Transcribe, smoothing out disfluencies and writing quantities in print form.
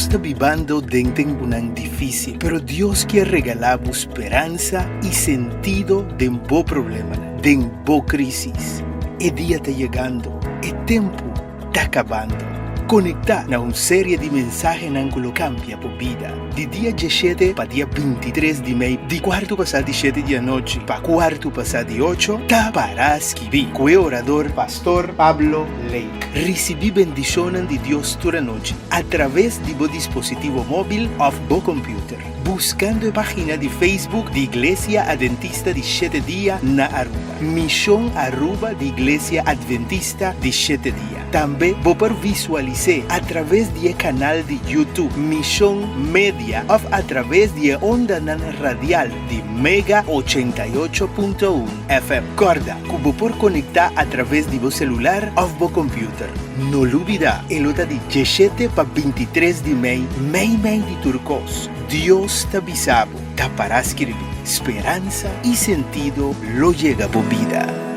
Nos ta bibando den tempunan difísil, pero Dios kier regalá bo speransa i sentido den bo problemanan, den bo krísis. E dia ta yegando, e tempu ta kabando. Konektá na un serie di mensahenan ku lo kambia bo bida. Di dia diesshete pa dia bintitres di mei, di kuartu pasá di shete di anochi pa kuartu pasá di ocho, ta para skibí ku e orador Pastor Pablo Lake. Risibí bendishonnan di Dios tur anochi atraves di bo dispositivo móbil òf bo kòmpiuter, buskando e página di Facebook di Iglesia Adventista di Shete Dia na Aruba, Mishon Aruba di Iglesia Adventista di Shete Dia. Tambe bo por visualis'é atraves di e kanal di YouTube Mishon Media òf atraves di e ondanan radial di Mega 88.1 FM. Kòrda ku bo por konektá atraves di bo selular òf bo kòmpiuter. No lubidá, e lo ta di diesshete pa bintitres di mei, mei mei di tur kos. Dios ta bisa bo, ta pará skirbi, speransa i sentido lo yega bo bida.